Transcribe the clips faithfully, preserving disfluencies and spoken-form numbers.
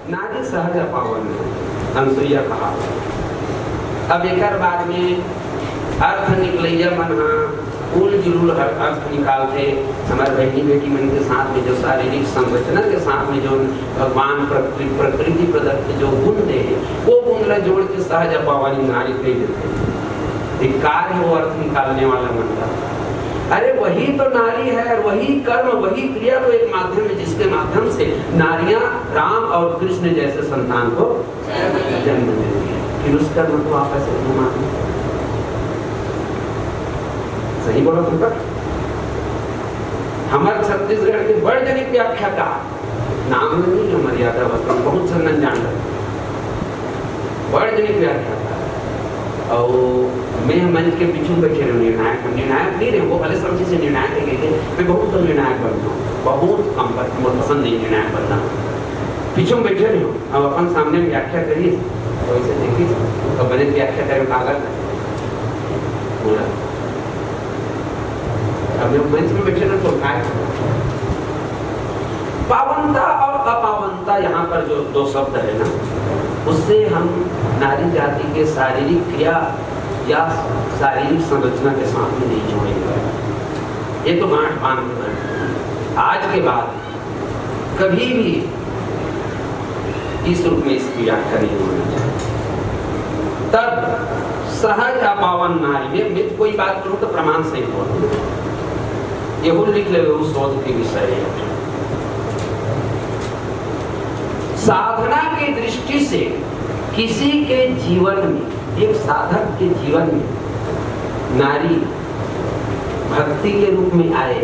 नारी सहज अपावन है, अनुसुईया कहा। अब एकर बाद में अर्थ निकलैया मन हा उल जुलूल हर अर्थ निकालथे। हमर बहिनी बेटी मन के साथ में जो शारीरिक संरचना के साथ में जो भगवान प्रकृ-, प्रकृति प्रदत्त जो गुण दे हे, वो गुण ला जोड़ के सहज अपावनी नारी कह देथे। धिक्कार है वो अर्थ निकालने वाला मन का। अरे, वही तो नारी है और वही कर्म, वही क्रिया तो एक माध्यम है जिसके माध्यम से नारियां राम और कृष्ण जैसे संतान को जन्म देती है। फिर उस कर्म को आप ऐसे क्यों मानते? सही बोला तुमका? हमर छत्तीसगढ़ के बड़ जनिक व्याख्याकार, नाम नहीं है, मर्यादा बस, बहुत से नन जान लगे। बड़ जनिक व्याख्याकार। और मैं मंच के पीछू में बैठे रहे, निर्णायक, निर्णायक नहीं रहे, वो भले समझे से निर्णायक है, कहिके मैं बहुत कम निर्णायक बनता हूँ, बहुत कम, पर मोर पसंद नहीं निर्णायक बनना। पीछू में बैठे रहे हूँ, अब अपन सामने व्याख्या करिए, तो इसे देखिए, तो बने व्याख्या करें, कागज बोला। अब जब मंच में बैठे ना, तो काय? पावनता और अपावनता, यहाँ पर जो दो शब्द है ना, उससे हम नारी जाति के शारीरिक क्रिया या शारीरिक संरचना के साथ में नहीं जोड़ेंगे। ये तो गांठ बांध के बैठ, आज के बाद कभी भी इस रूप में इसकी व्याख्या नहीं होनी चाहिए। तब सहज अपावन नारी, मैं, मैं कोई बात करूं तो प्रमाण सहित बोलूं, यहू लिख ले, वो शोध के विषय है। साधना की दृष्टि से किसी के जीवन में, एक साधक के जीवन में नारी भक्ति के रूप में आए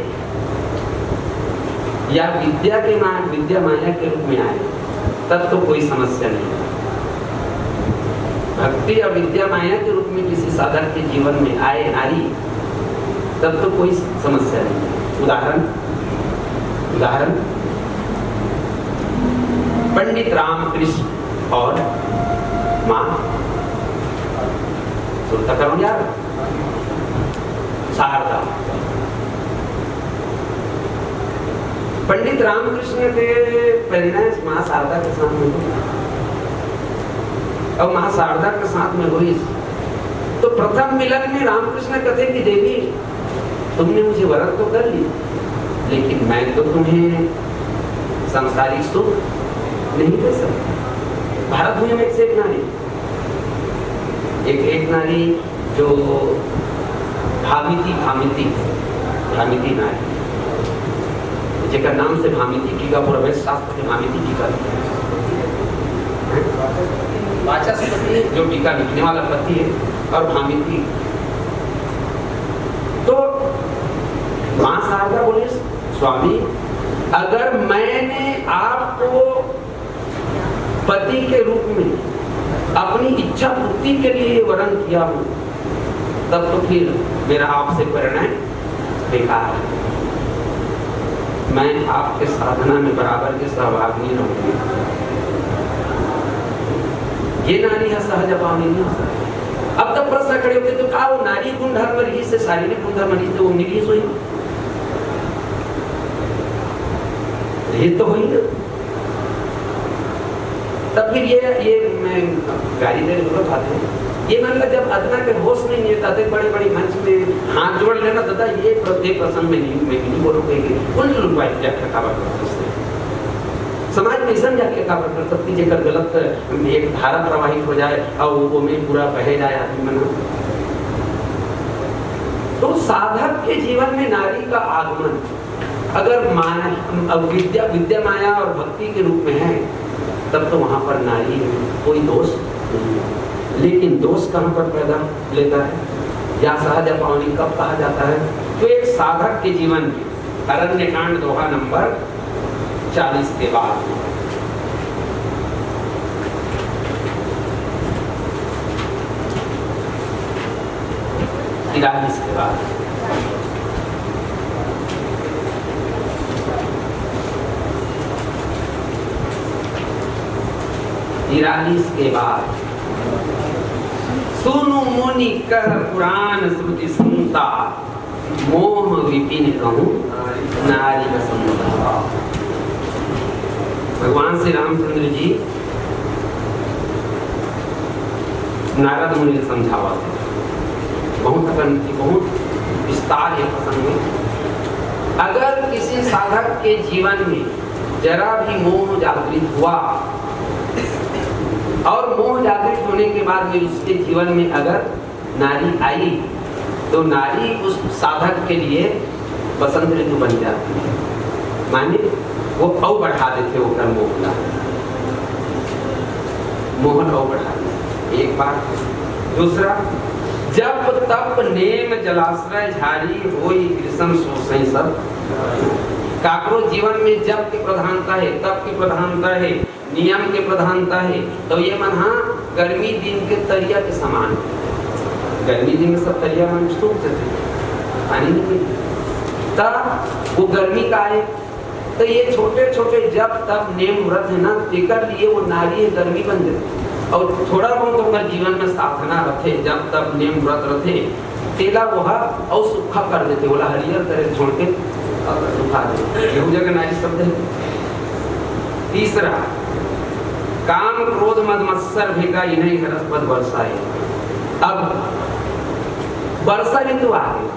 या विद्या के मा-, विद्या माया के रूप में आए, तब तो कोई समस्या नहीं है। भक्ति या विद्या माया के रूप में किसी साधक के जीवन में आए नारी, तब तो कोई समस्या नहीं है। उदाहरण, उदाहरण, पंडित रामकृष्ण और माँ, सुनता करो यार, शारदा। पंडित रामकृष्ण के परिणय माँ शारदा के साथ में हुई। अब माँ शारदा के साथ में हुई, तो प्रथम मिलन में रामकृष्ण कहते कि देवी, तुमने मुझे वरण तो कर लिया, लेकिन मैं तो तुम्हें सांसारिक सुख नहीं दे सकता। भारत भूमि में एक से एक नारी, एक, एक नारी जो भामिति, भामिति, भामिति नारी, जेकर नाम से भामिति टीका, पूरा वेद शास्त्र के भामिति टीका लिखे। वाचस्पति जो टीका लिखने वाला पति है, और भामिति। तो माँ शारदा बोले, स्वामी, अगर मैंने आपको पति के रूप में अपनी इच्छा पूर्ति के लिए ये वरण किया हो, तब तो फिर मेरा आपसे परिणय बेकार है। मैं आपके साधना में बराबर के सहभागी रहूंगी। ये नारी है सहज अपावनी नहीं हो सकती। अब तब प्रश्न खड़े होते, तो का वो नारी गुण धर्म रहिस से शारीरिक गुण धर्म रहिस, तो वो निर्हिस हुई? रहिस तो हुई ना। तब फिर ये, ये मैं गाली दे रहा था, ये मन ला जब अदना के होश नहीं है, तब बड़े-बड़े मंच में हाथ जोड़ लेना, दादा, ये प्र-, ये प्रसंग में नहीं, मैं भी नहीं बोलूँ कहीं, उन लोग व्याख्या काबर करते हैं। समाज में ऐसा व्याख्या काबर कर सकती, जेकर गलत एक धारा प्रवाहित हो जाए और वो में पूरा बहे जाए आदमी मन। तो साधक के जीवन में नारी का आगमन अगर माया, अब विद्या, विद्या माया और भक्ति के रूप में है, तब तो वहां पर नारी है, कोई दोष नहीं है। लेकिन दोष कहां पर पैदा लेता है या सहज अपावनी कब कहा जाता है? तो एक साधक के जीवन में अरण्यकांड दोहा नंबर चालीस के बाद, तिरालीस के बाद, तिरालीस के बाद, सुनु मुनि कह पुराण श्रुति सुनता, मोह विपिन कहूँ नारी बसंता। भगवान श्री रामचंद्र जी नारद मुनि ल समझावत हे। बहुत अकन, बहुत विस्तार हे प्रसंग में। अगर किसी साधक के जीवन में जरा भी मोह जागृत हुआ और मोह जागृत होने के बाद में उसके जीवन में अगर नारी आई, तो नारी उस साधक के लिए बसंत ऋतु बन जाती है, माने वो अउ बढ़ा देथे ओकर मोह ला, मोहन अउ बढ़ा देथे। एक बात। दूसरा, जप तप नेम जलाश्रय झारी होई ग्रीसम सोसई सब। काकरो जीवन में जप के प्रधानता हे, तप के प्रधानता हे, नियम के प्रधानता हे, तो ये मन हा गर्मी दिन के तरिया के समान हे। गर्मी दिन में सब तरिया मन सूख जाथे, पानी नहीं मिलता। त वो गर्मी का हे, तो ये छोटे छोटे जप तप नेम व्रत हे ना, तेकर लिए वो नारी हे गर्मी बन जाथे। और थोड़ा बहुत ओकर जीवन में साधना रथे, जप तप नेम व्रत रथे, तेला वो ह अउ सूखा कर देथे, ओला हरियर करे छोड़ के अउ सूखा देथे। एहू जगह नारी शब्द हे। तीसरा, काम क्रोध मद मत्सर भेगा इन्हें हरस पद वर्षा हे। अब वर्षा ऋतु आ गे,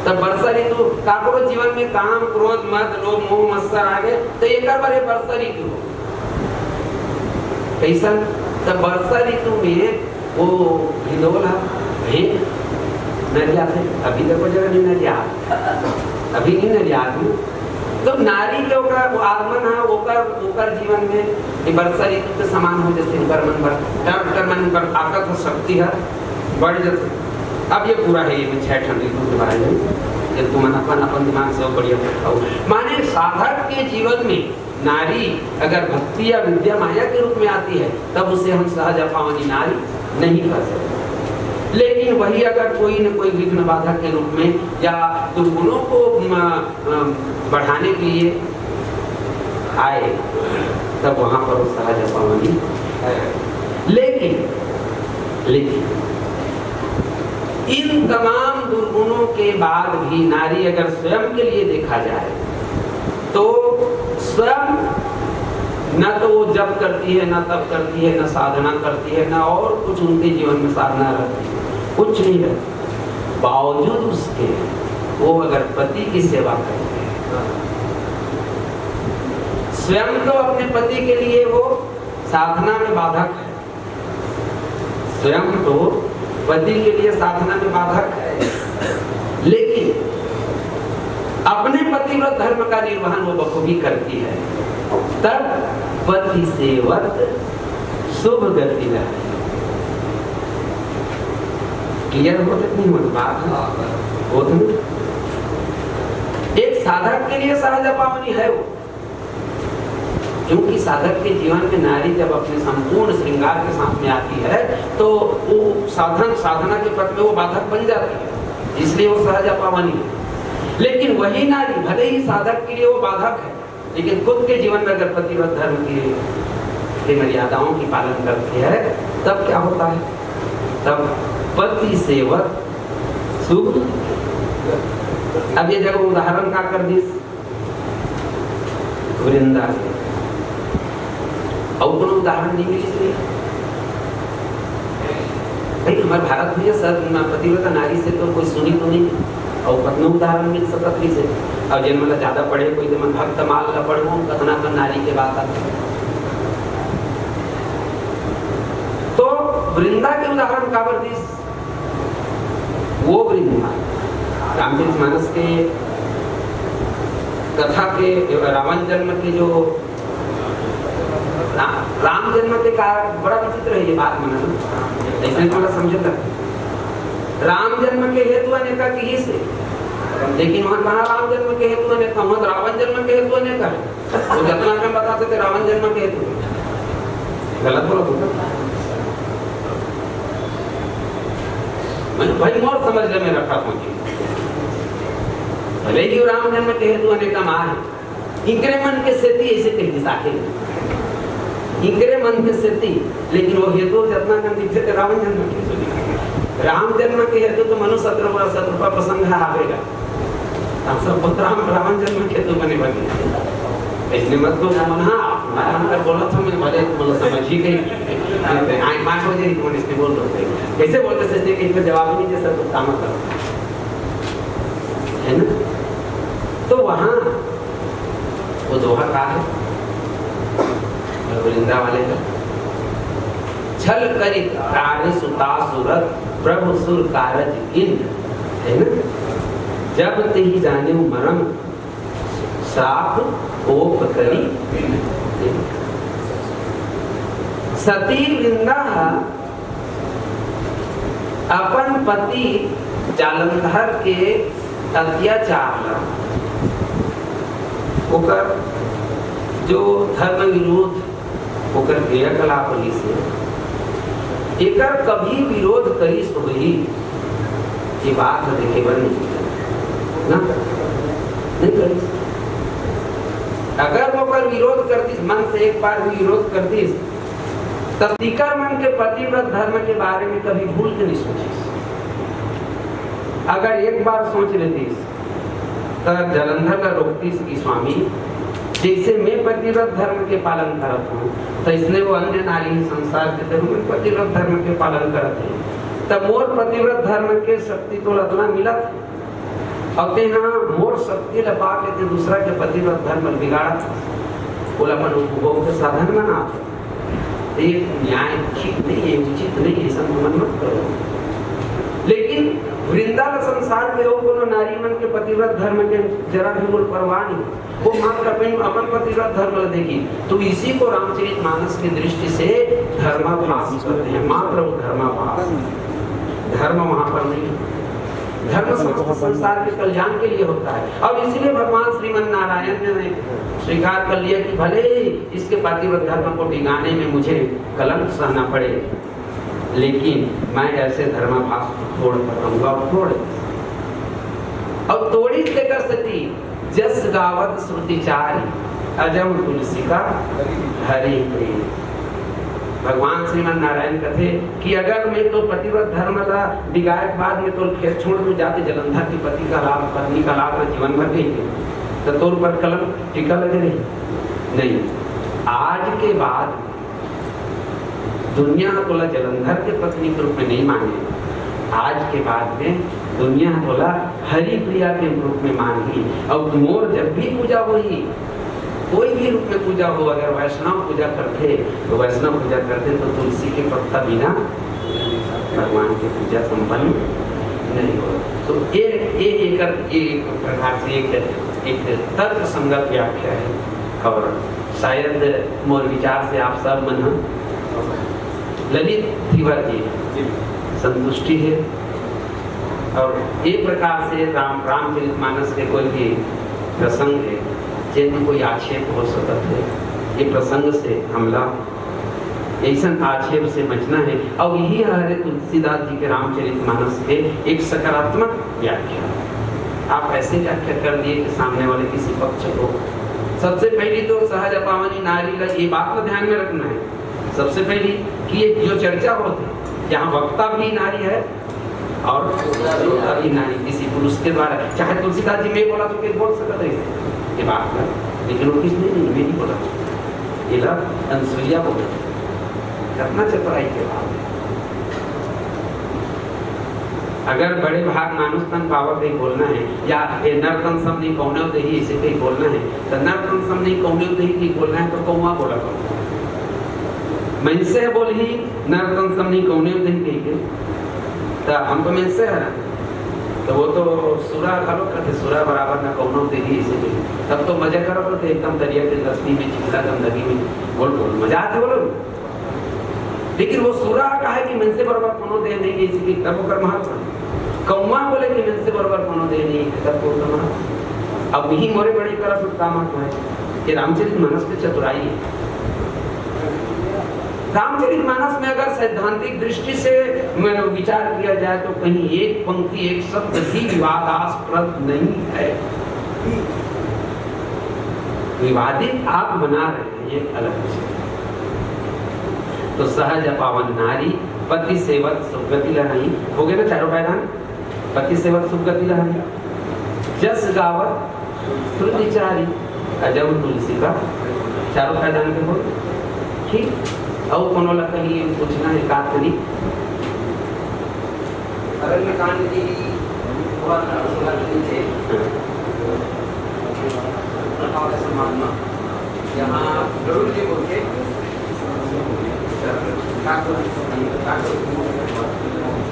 तब वर्षा ऋतु काकरो जीवन में काम क्रोध मद लोभ मोह मत्सर आ गे, तो एकर बर ये वर्षा ऋतु हो। कैसन? तब वर्षा ऋतु में वो भिंदोल ह, हे, नरियाथे, अभी तक वो जगह नहीं नरिया, अभी नहीं नरिया। तो नारी के ओकर वो आगमन ह, ओकर, ओकर जीवन में ये वर्षा ऋतु के समान हो जथे, ओकर मन बर, ओकर मन बर ताकत ह, शक्ति ह बढ़ जथे। अब ये पूरा हे, ये छह ठन ऋतु के बारे में, जब तुमन अपन, अपन दिमाग से वो बढ़िया बताओ। माने साधक के जीवन में नारी अगर भक्ति या विद्या माया के रूप में आती है, तब उसे हम सहज पावनी नारी नहीं कह सकते। लेकिन वही अगर कोई न कोई विघ्न बाधक के रूप में या दुर्गुणों को, म, अ, बढ़ाने के लिए आए, तब वहां पर वो सहज पावनी है। लेकिन, लेकिन इन तमाम दुर्गुणों के बाद भी नारी अगर स्वयं के लिए देखा जाए, तो स्वयं न तो वो जप करती है, न तप करती है, न साधना करती है, न और कुछ उनके जीवन में साधना रहती है, कुछ नहीं रहती। बावजूद उसके वो अगर पति की सेवा करती है, स्वयं तो अपने पति के लिए वो साधना में बाधक है, स्वयं तो पति के लिए साधना में बाधक है, लेकिन अपने पतिव्रत धर्म का निर्वहन वो बखूबी करती है, तब पति सेवत शुभ गति रहती है। क्लियर होत कि नहीं होत बात? होत ना? एक साधक के लिए सहज पावनी है वो, क्योंकि साधक के जीवन में नारी जब अपने संपूर्ण श्रृंगार के साथ में आती है, तो वो साधन, साधना के पथ में वो बाधक बन जाती है, इसलिए वो सहज पावनी है। लेकिन वही नारी भले ही साधक के लिए वो बाधक है, लेकिन खुद के जीवन में अगर पतिव्रत धर्म की, की मर्यादाओं की पालन करती है, तब क्या होता है? तब पति सेवत सुख। अब ये जगह उदाहरण का कर दिस? वृंदा के। अउ कोनो उदाहरण नहीं मिलिस रे। भाई, हमारे भारत में सब पतिव्रता नारी से तो कोई सुनी तो नहीं, अउ कतनो उदाहरण मिल सकत रहिस हे। अउ जेन मन ला ज्यादा पढ़े, कोई मन भक्त माल ला पढ़ो, कतना कन नारी के बात आथे। तो वृंदा के उदाहरण काबर दिस? वो वृंदा रामचरित मानस के कथा के, रावण जन्म के जो रा-, राम जन्म के का बड़ा विचित्र है ये बात, मन ऐसे थोड़ा समझे कर। राम जन्म के हेतु अनेका किहिस हे, लेकिन वहाँ कहाँ राम जन्म के हेतु अनेका, वहाँ तो रावण जन्म के हेतु अनेका है। वो जतना कन बताथे ते रावण जन्म के हेतु। गलत बोला तो? मैं, भाई, मोर समझ ले, मैं रखा पहुंची। भले ही राम जन्म के हेतु अनेका मार है, इकरे मन के सेती ऐसे कह दी साथे। इकरे मन के सेती, लेकिन वो हेतु जतना कन दिखे ते रावण जन्म के हेतु दिखे। राम जन्म के हेतु तो मनु शतरूपा, शतरूपा प्रसंग है, आवेगा। हम सब राम, रावण जन्म के हेतु बने बने। इसने मत बोल, मन, हाँ, मैं मन कर बोला था, मैं भले मतलब समझ ही गई। आए पाँच बजे ही तुमने इसने बोल दो। कैसे बोलते सच कि इसमें जवाब ही नहीं दे सकते, काम कर। है ना? तो वहाँ वो दोहा का है, वृंदा वाले का, "छल करि तारि सुता सुरत, प्रभु सुर कारज कीन।" है ना? "जब तेहि जानेउ मरम, श्राप कोप करि।" सती वृंदा ह अपन पति जालंधर के अत्याचार ला, ओकर जो धर्म विरोध, ओकर क्रियाकलाप रहिस हे, एकर कभी विरोध करिस होही, ये बात ल देखे बर नहीं, ना, नहीं करिस। अगर ओकर विरोध करतिस, मन से एक बार भी विरोध करतिस, त तिकर मन के पतिव्रत धर्म के बारे में कभी भूल के नहीं सोचिस। अगर एक बार सोच लेतिस, त जालंधर ला रोकतिस कि स्वामी, जैसे मैं पतिव्रत धर्म के पालन करत हूँ, तो इसने वो अन्य नारी संसार के जरूर पतिव्रत धर्म के पालन करत है, तब मोर पतिव्रत धर्म के शक्ति तो रत्ना मिलत है, और तेना मोर शक्ति ला पा के ते दूसरा के पतिव्रत धर्म बिगाड़त, ओला अपन उपभोग के साधन बनात। तो ये न्याय ठीक नहीं है, उचित नहीं है, ऐसा मन मत करो। लेकिन वृंदा ला संसार में हो कोनो नारी मन के पतिव्रत धर्म के जरा भी मोर परवाह नहीं। वो मात्र अपन, अपन पतिव्रत धर्म ला देखी। तो इसी को रामचरित मानस की दृष्टि से धर्माभास कहते हैं, मात्र वो धर्माभास। धर्म वहां पर नहीं है। धर्म समस्त संसार के कल्याण के लिए होता है, और इसीलिए भगवान श्रीमन नारायण ने स्वीकार कर लिया कि भले ही इसके पतिव्रत धर्म को डिगाने में मुझे कलंक सहना पड़े, लेकिन मैं ऐसे धर्माभास को तोड़ कर रहूंगा, और तोड़। और तोड़ी लेकर सती जस गावत श्रुति चारी, अजम तुलसी का हरि प्रेम। भगवान श्रीमन नारायण कथे कि अगर मैं तो पतिव्रत धर्म ला बिगाए के बाद में तो फेर छोड़ दूं, जाते जालंधर के पति का लाभ, पत्नी का लाभ में जीवन भर गई, तो तोर पर कलम टीका लगे नहीं। नहीं, आज के बाद दुनिया तोला जालंधर के पत्नी के रूप में नहीं माने। आज के बाद में दुनिया तोला हरि प्रिया के रूप में मानही। और मोर जब भी पूजा होही, कोई भी रूप में पूजा हो, अगर वैष्णव पूजा करथे, तो वैष्णव पूजा करथे तो तुलसी के पत्ता बिना भगवान की पूजा संपन्न नहीं हो। तो ये, ये एकर, ये एक प्रकार से एक, एक तर्क संगत व्याख्या है। और शायद मोर विचार से आप सब मन ह ललित धीवर जी संतुष्टि है। और ये प्रकार से राम, रामचरित मानस के कोई भी प्रसंग है, जेन में कोई आक्षेप हो सकत है, ये प्रसंग से हमला ऐसन आक्षेप से बचना है। और यही हरे तुलसीदास जी के रामचरित मानस के एक सकारात्मक व्याख्या। आप ऐसे व्याख्या कर दिए कि सामने वाले किसी पक्ष को, सबसे पहली तो सहज अपावनी नारी का ये बात को ध्यान में रखना है। सबसे पहली कि ये जो चर्चा होती है, यहाँ वक्ता भी नारी है और श्रोता भी नारी, किसी पुरुष के द्वारा। चाहे तुलसीदास जी मैं बोला तो कोई बोल सकता है ये बात ना, लेकिन वो किसने नहीं, मैं नहीं बोला, ये ला अनसुईया बोला। कितना चतुराई के बात है। अगर बड़े भाग मानुष तन पावा कहीं बोलना है, या ये नर तन सम नहीं कौने देही, इसे कहीं बोलना है, तो नर तन सम नहीं कौने देही नहीं बोलना है, तो कौवा बोला कौन? मनसे बोलही, नर तन सम नहीं कौने देही कहीं के, तो हम तो मनसे हरन। तो वो तो सुरा घलो कहते, सुरा बराबर ना कौनो देही, इसे देही। तब तो मजा करो तो एकदम दरिया के लस्सी में, चिखला गंदगी में, बोल, बोल, मजा आते बोलो। लेकिन वो सुरा कहे कि मनसे बराबर कोनो देह नहीं, इसी की तब ओकर महत्व है। कौवा बोले कि मनसे बराबर कोनो देह नहीं, तब ओकर महत्व है। अब यही मोरे बड़ी तरह से काम आता है कि रामचरित मानस की चतुराई है। रामचरित मानस में अगर सैद्धांतिक दृष्टि से, मतलब, विचार किया जाए तो कहीं एक पंक्ति, एक शब्द भी विवादास्पद नहीं है। विवादित आप बना रहे हैं, ये अलग विषय। तो सहज पावन नारी पति सेवत सुगति लहई, हो गए ना चारों पायदान? पति सेवत सुगति लहई, जस गावत श्रुति चारी। अजब तुलसी का चारों खानदान के हो। ठीक, अउ कोनो ला कहीं पूछना हे का तरी? अरण्य कांड की पूरा संघर्ष नीचे प्रभाव के संवाद में यहाँ गरुड़ जी बोल के ठाकुर, ठाकुर,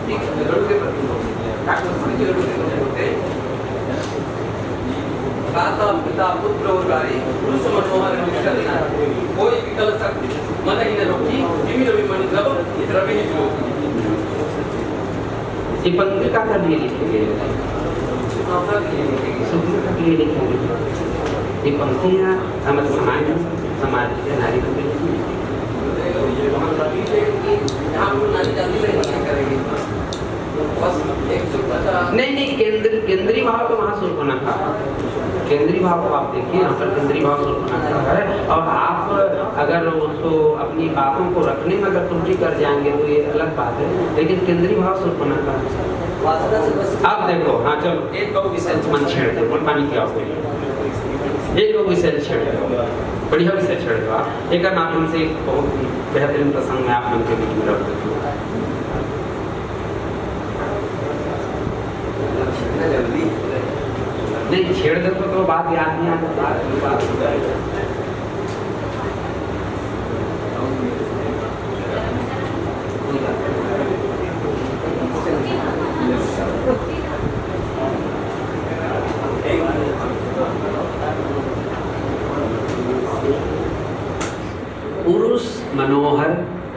ठीक है, गरुड़ के प्रति ठाकुर, गरुड़ के प्रति बोलते हैं। भ्राता, पिता, पुत्र और नारी, पुरुष मनोहर विकल नारी। कोई विकल शक्ति मन ही न रोकी, जिमि रवि मणि द्रव, रवि ही विलोकी। ये पंक्ति का कर लिए लिखे गए? सुखना के लिए लिखे गए। सुखना के लिए लिखे गए। ये पंक्तियाँ हम समाज, समाज के नारी को भी लिखी हैं। नहीं, नहीं, केंद्र, केंद्रीय भाव तो वहाँ शूर्पणखा। केंद्रीय भाव को आप देखिए, यहाँ पर केंद्रीय भाव शूर्पणखा है, और आप अगर उसको, अपनी बातों को रखने में अगर त्रुटि कर जाएंगे तो ये अलग बात है, लेकिन केंद्रीय भाव शूर्पणखा है। आप देखो, हाँ, चलो, एक दो विषय मन छेड़ दो, मन पानी की आपको एक दो विषय छेड़ दो, बढ़िया विषय छेड़ दो आप। एक माध्यम से एक बहुत बेहतरीन प्रसंग मैं आप मन के बीच में रख देता हूँ। नहीं, छेड़ दे तो, तो बात याद नहीं आती, बात, बात हो जाएगा। पुरुष मनोहर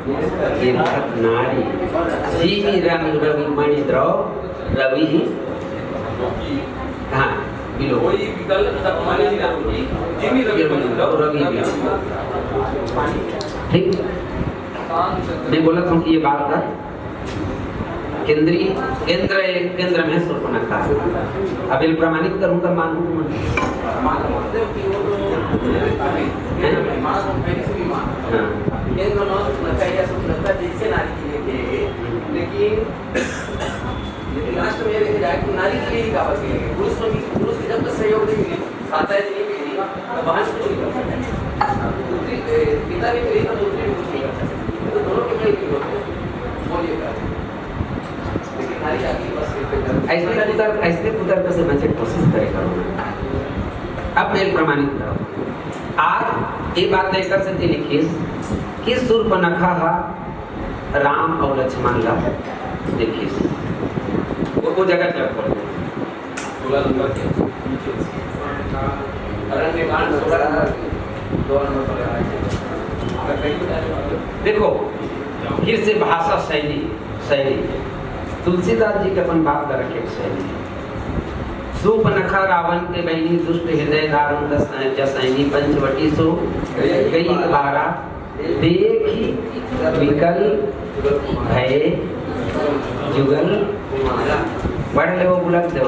देखत नारी, जिमि रंग रवि मणि द्रव, रवि ही, हाँ, बिलो। कोई विकल शक्ति मन ही न रोकी, जिमि रवि मणि द्रव, रवि ही बिलो। ठीक, मैं बोलत हूँ कि ये बात का केंद्रीय, केंद्र, केंद्र में शूर्पणखा। अब ये प्रमाणित करूँ तो मानूँ तुम? हैं? हाँ। लेकिन, लेकिन लास्ट में ये देखे जाए कि नारी के लिए ही काबर के लिए, पुरुष में भी, पुरुष के जब तक सहयोग नहीं मिले, आता है नहीं मिलेगी, तो बहन कुछ नहीं कर सकती। पुत्री, ए, पिता भी नहीं तो पुत्री भी कुछ नहीं कर सकती। तो दोनों के लिए भी होते हैं। बोलिए क्या? लेकिन नारी जाति बस एक ऐसने पुतर, ऐसने पुतर से बचे कोशिश करे करो। अब मैं प्रमाणित करो। आज ये बात लेकर से लिखिस कि शूर्पणखा हा राम और लक्ष्मण ला देखिस। वो, वो जगह जगह पर। सोलह नंबर के नीचे। अरण्य कांड सोलह नंबर, दो नंबर पर आए थे। अगर कहीं बता दो। देखो, फिर से भाषा शैली, शैली। तुलसीदास जी के अपन बात कर रखे शैली। शूर्पणखा रावण के बहिनी, दुष्ट हृदय दारुण दस जसैनी, पंचवटी सो गई बारा, देखि विकल भए जुगल। पढ़ ले वो बुलक दो,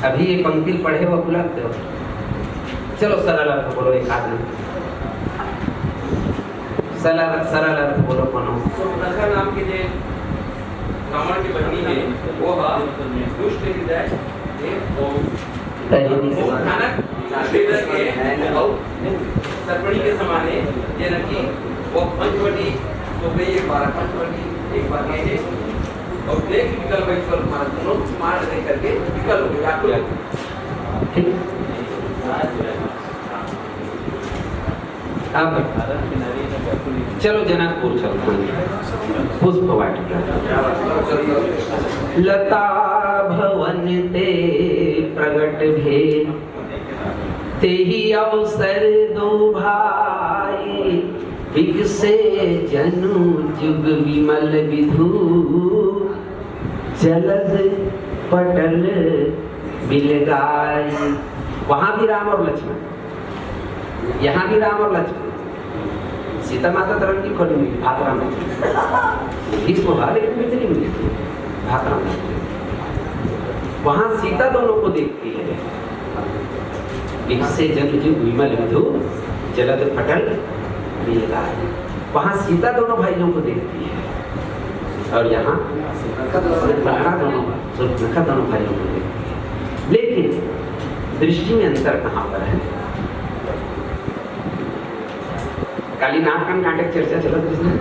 अभी ये पंक्ति पढ़े वो बुलक दो। चलो सरल अर्थ बोलो एक आदमी, सरल, सरल अर्थ बोलो कोनो। शूर्पणखा नाम के जे रावण के बहिनी हे, वो हा दुष्ट हृदय हे, वो तहिनी से वो भयानक हृदय के अउ सर्पणी के समान हे, जेन कि वो पंचवटी तो गई एक बार, पंचवटी एक बार गए हे, अउ देख विकल भाई स्वरूप मार, दोनों मार नहीं करके विकल हो गया, व्याकुल हो गया। ठीक। अब चलो जनकपुर चलते हैं, पुष्प वाटिका। लता भवन ते प्रगट भे, तेहि अवसर दो भाई, बिकसे जनु जुग विमल विधु, जलद पटल बिलगाई। वहां भी राम और लक्ष्मण, यहाँ भी राम और लक्ष्मण। सीता माता तो रंग नहीं खोली मिली, भात राम लक्ष्मण। भीष्म भा लेकिन मिली मिली थी, भात राम लक्ष्मण। वहां सीता दोनों को देखती है। बिकसे जनु जुग विमल विधु, जलद पटल बिलगाई। वहां सीता दोनों भाइयों को देखती है और यहाँ शूर्पणखा दोनों, शूर्पणखा दोनों भाइयों को देखती है। लेकिन दृष्टि में अंतर कहाँ पर है? काली नाक कान काटे के चर्चा चलत रहिस ना।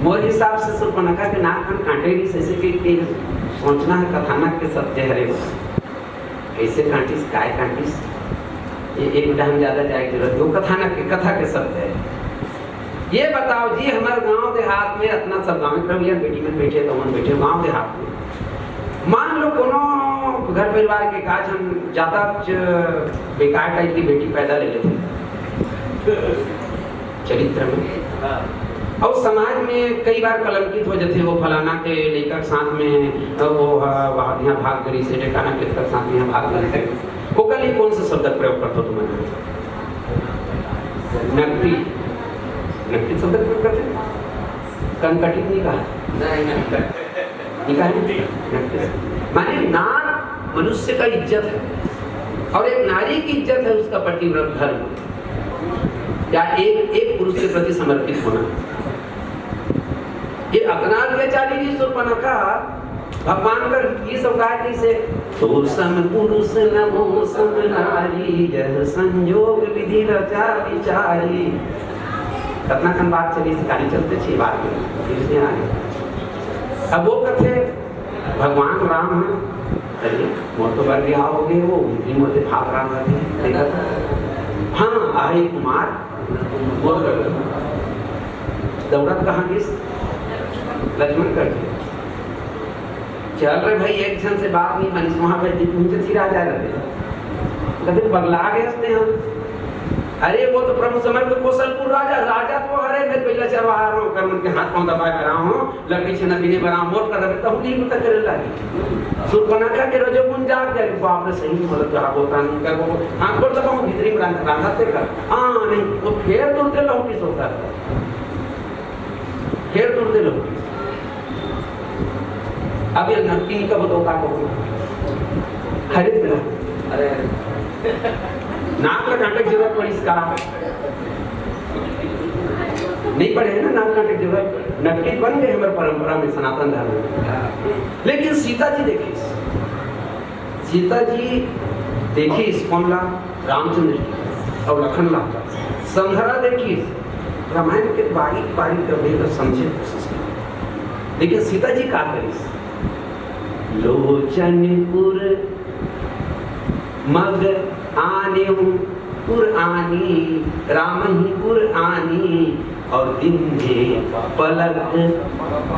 मोर हिसाब से सूर्पनखा के नाक कान काटे रहिस, ऐसे के, के सोचना है कथानक के सत्य हरे। कैसे काटिस, काय काटिस, ये एक डहन ज्यादा जाए के जरूरत, वो कथानक के, कथा के सत्य है। ये बताओ जी, हमारे गांव देहात में अतना सब गांव, प्रभु यहाँ बेटी में बैठे, तो मन बैठे, गांव देहात में मान लो कोनो घर परिवार के का झन ज्यादा च-, बेकार टाइप की बेटी पैदा ले लेथे चरित्र में। और समाज में कई बार कलंकित हो जाते, वो फलाना के लइका के साथ में, वो ह-, वहाँ यहाँ भाग करी से, ढेकाना के साथ में यहाँ भाग करी से। ओकर लिए कौन सा शब्द प्रयोग करते हो तुम? नकटी। नकटी शब्द प्रयोग करते हैं? कंकटी नहीं कहा। नहीं, नहीं। निकाल। माने नाक मनुष्य का इज्जत है, और एक नारी की इज्जत है उसका पतिव्रत धर्म, या एक, एक पुरुष के प्रति समर्पित होना। ये अतना अत्याचारी जी सूर्पनखा, भगवान कर ये सब कहा कि से, "तो सम पुरुष न हो सम नारी, यह संयोग विधि रचा विचारी।" कतना खन बात चली, शिकारी चलते छे बात में, फिर से आगे। अब वो कथे, भगवान राम है, अरे, मोर तो बर बिहाव हो गए, वो भी मोर से भाग रहा था, देखा था। हाँ, आए कुमार, मोर कर दौड़त कहाँ गिस? लक्ष्मण कर दिया। चल रे भाई, एक झन से बात नहीं बनी, वहाँ पे दीप नीचे थिरा जा रहे थे। कभी बगला गए हंसते हम। अरे, वो तो प्रभु समर्थ कोसलपुर राजा, राजा तो हरे, मैं पहले चरवाहा रहा हूँ, कर उनके हाथ पाँव दबाए कर रहा हूँ। लकड़ी छेना बिने बना मोर कर रहे, तहु नहीं पता करे लागी। सूर्पनखा के रजोगुण जाग जाए, बाप रे, सही में बोलत रहा, बोलता नहीं कर, वो हाथ पर दबाऊं, भीतरी में रंग, रंग आते कर। हाँ, नहीं, वो फेर तुरते लौटी सो कर। फेर तुरते लौटी। अब ये नकटी का बताओ का को। हरित ना। अरे, अरे। नाक का कांटे की जरूरत पड़ी इसका। नहीं पड़े है ना, नाक कांटे की जरूरत। नकटी बन गए हमारे परंपरा में, सनातन धर्म में। लेकिन सीता जी देखिस, सीता जी देखिस कौन ला? रामचंद्र जी और लखन ला। संघरा देखिस, रामायण के बारीक बारीक का भेद समझे कोशिश की। लेकिन सीता जी का करिस? लोचन पुर मग आने हूँ पुर आनी, राम ही पुर आनी, और दिन में पलक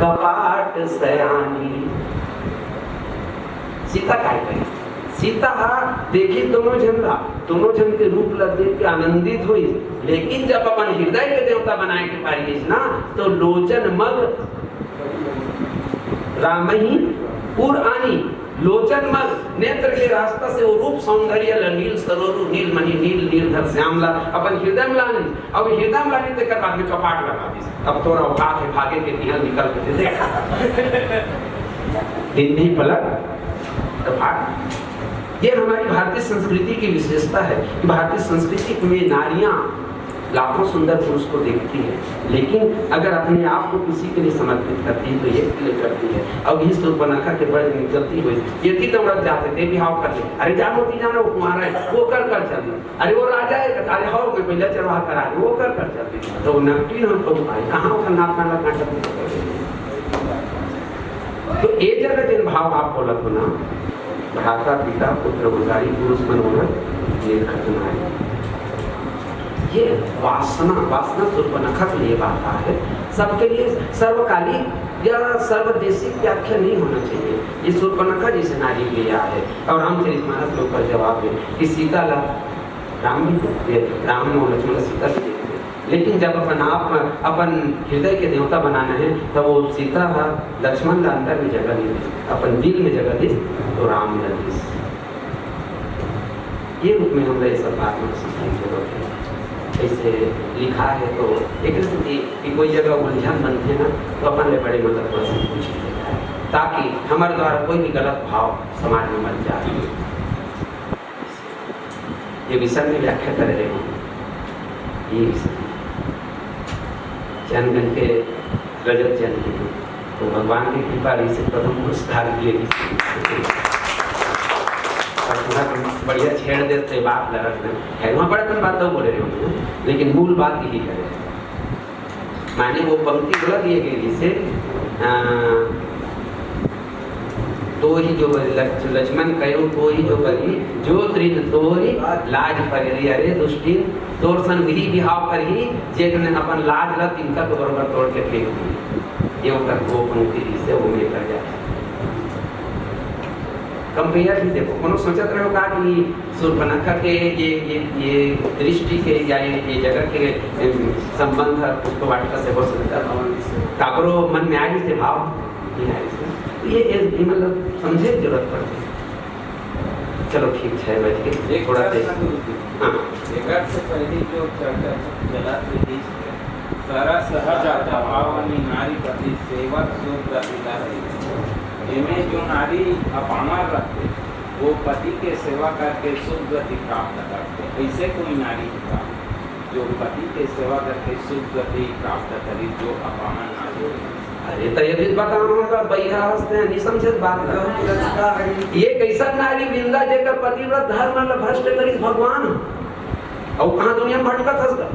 कपाट सयानी। सीता काय करी? सीता हा देखी दोनों झन ला, दोनों झन के रूप ला देख के आनंदित हुई, लेकिन जब अपन हृदय के देवता बनाए के पारी गई ना, तो लोचन मग राम ही पुर आनी, लोचन मग नेत्र के रास्ता से वो रूप सौंदर्य ला, नील सरोरु, नील मणि, नील नीलधर श्याम ला अपन हृदय में लानी। अब हृदय में लानी, तेकर बाद में कपाट लगा दी। अब तोरा औकात है भागे के, निहल निकल के दे दे। दिन नहीं पलक कपाट। ये हमारी भारतीय संस्कृति की विशेषता है कि भारतीय संस्कृति में नारियां लाखों सुंदर पुरुष को देखती है, लेकिन अगर अपने आप को किसी के लिए समर्पित करती है तो ये इसलिए करती है। अब ये सूर्पनखा के बड़ निकलती हुई, ये थी तो उड़द जाते थे, बिहाव कर ले, अरे जानो ती जानो, वो कुमार है, वो कर कर चल, अरे वो राजा है, अरे हो गए, पहले चरवाहा करा दे, वो कर कर चल। तो नकटी हम तो भाई कहाँ उठा नाक कान कांटा। तो ये जगह जिन भाव आप बोलत हो ना, भ्राता पिता पुत्र उदारी पुरुष मनोरथ निर्घट नारी। ये वासना, वासना सूर्पनखा के लिए बाधा है। सबके लिए सर्वकालिक या सर्वदेशी व्याख्या नहीं होना चाहिए। ये सूर्पनखा जैसे नारी के लिए है। और रामचरित मानस में ऊपर जवाब है कि सीता ला राम भी देखते, राम और लक्ष्मण सीता भी देखते, लेकिन जब अपन आप, अपन हृदय के देवता बनाना है, तब वो सीता हा लक्ष्मण ला अंदर में जगह नहीं दी, अपन दिल में जगह दी, तो राम ला दी। ये रूप में हमरा ये सब बात में सीखने की जरूरत है। ऐसे लिखा है तो एक स्थिति कि कोई जगह उलझन बनते ना, तो अपन ले बड़े मतलब थोड़ा सा पूछ लेता है, ताकि हमारे द्वारा कोई भी गलत भाव समाज में मत जाए। ये विषय में व्याख्या कर रहे हूँ। ये विषय। चंद घंटे रजत जयंती को, तो भगवान की कृपा रही से प्रथम पुरस्कार दिए। बढ़िया छेड़ देते बात ल रख दे। खैर, वहाँ बड़ा कन बात तो बोले रहे होंगे, लेकिन मूल बात यही है। माने वो पंक्ति बोला दिए गए जिसे, आ, "तो ही जो बरी लक्ष-, लक्ष्मण कयो तो ही जो बरी, जो तृण तोरी लाज पगरी।" अरे दुष्टिन, तोर सन वही बिहाव करही, जेकने अपन लाज ला तिनका के बरोबर तोड़ के फेंक दी। ये ओकर वो पंक्ति जिसे वो में कर जाता। कंपेयर भी देखो, कोनो सोचत रहो का कि सूर्पनखा के ये, ये, ये दृष्टि के या ये, ये जगत के, एम, संबंध ह पुष्पवाटिका से हो सकता है? काकरो मन में आ जैसे भाव नहीं आए से। तो ये, ये, ये मतलब समझे जरूरत पड़ती है। चलो ठीक, छह बज के एक थोड़ा बात देर। ना गुरु जी, हाँ। एकर से पहले जो चर्चा चला थी बीच में, "सरस सहज अपावनी नारी पति सेवक सुरगति लहरी।" एमे जो नारी अपावनी रहते, वो पति के सेवा करके सुरगति प्राप्त करते। ऐसे कोई नारी होता जो पति के सेवा करके सुरगति प्राप्त करी, जो अपावनी नारी हो? अरे, तो ये भी बताओ ना, बहिरा हंसते हैं, नहीं समझे बात। ये कैसा नारी विंदा जेकर पतिव्रत धर्म ल भ्रष्ट करिस भगवान? अउ कहाँ दुनिया में भटकत हस गा?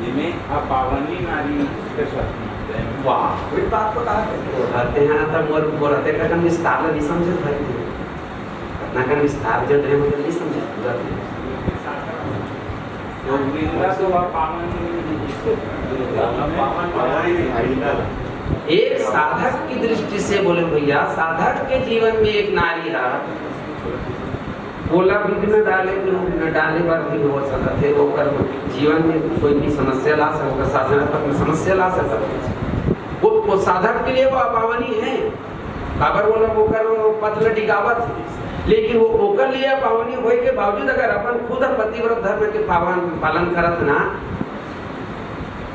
जेमे अपावनी नारी के साथ। वाह। वही बात तो कहा। वो रहते हैं ना, तब मोर, मोर रहते का कन विस्तार ल नहीं समझे भाई। इतना कन विस्तार जो है, मतलब नहीं समझे पूरा। तो विंदा तो अपावनी। एक साधक की दृष्टि से बोले भैया, साधक के जीवन में एक नारी है, ओला विघ्न डाले के रूप में डाले बर भी हो सकत हे, ओकर जीवन में कोई भी समस्या ला सकत, साधना पथ में समस्या ला सकत हे। वो, वो साधक के लिए वो अपावनी है, काबर ओला ओकर पथ ल टिकावत हे, लेकिन वो ओकर लिए अपावनी होए के बावजूद अगर अपन खुद पतिव्रत धर्म के पावन, पालन करत ना,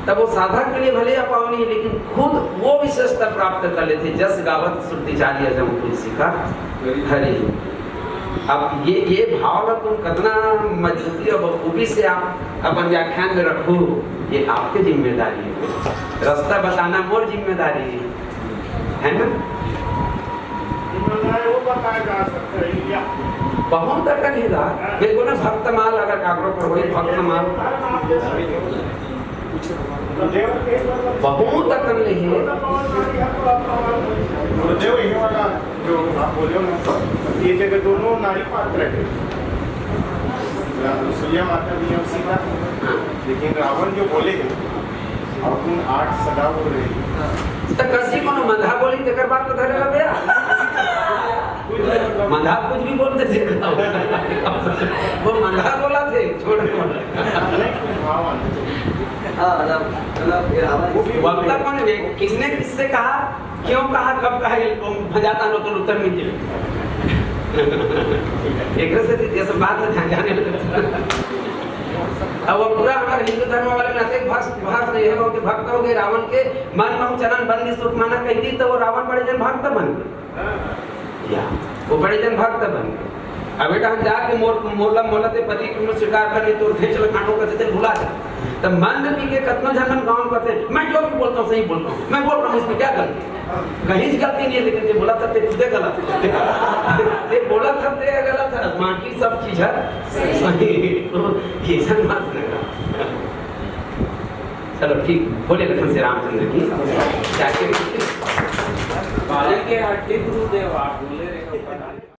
तब वो साधक के लिए भले अपावनी है, लेकिन खुद वो विशेषता प्राप्त कर लेते, "जस गावत श्रुति चारी अजम तुलसी का हरि।" अब ये, ये भाव ला तुम कितना मजबूती और बखूबी से आप अपन व्याख्यान में रखो, ये आपकी जिम्मेदारी है। रास्ता बताना मोर जिम्मेदारी है, है ना? वो बताया जा सकता है, या बहुत अकन ही गा। बिल्कुल ना, भक्तमाल अगर काकरो पर वही भक्तमाल। बहुत अकन ले हे। गुरुदेव, ये वाला जो आप बोले हो ना, ये जगह दोनों नारी पात्र है। सूर्या माता भी है, सीता, लेकिन रावण जो बोले हैं, अवगुण आठ सदा वो रहे। त कसी कोनो मंधा बोली, तेकर बात तो धरे रहे। मंधा कुछ भी बोलते थे। वो मंधा बोला थे, छोड़ दो। नहीं, भाव आना चाहिए। हाँ, मतलब, मतलब, ये रावण वो भी वक्ता कौन है? किसने किससे कहा? क्यों कहा, कब कहा, ये भजाता लो तो उत्तर मिल जाए। एकरे से तो ये सब बात है, ध्यान जाने लगे। अब वो पूरा हमारे हिंदू धर्म वाले में ऐसे भाष, भाष नहीं है, वो कि भक्त हो गए रावण के, मन में चरण बंदी सुख माना कह दी, तो वो रावण बड़े जन भक्त बन गए। या, वो बड़े जन भक्त बन गए। अब बेटा हम जाके मोर, मोला, मोला ते पति तुमने स्वीकार कर ली, तो भेज चलो कांटो करते थे, भुला जा। तब मंद पी के कतनो जन मन गाँव में कहते हैं, "मैं जो भी बोलता हूँ, सही बोलता हूँ, मैं बोल रहा हूँ, इसमें क्या गलती है?" कहीं से गलती नहीं है, लेकिन ये बोला था, ते खुदे गलत है। ये बोला था, ते गलत है, बाकी सब चीज है सही। तो ये सब बात नहीं। चलो ठीक, बोले लखन से रामचंद्र की। क्या के बालक के हड्डी गुरुदेव आप बोले रहे हो।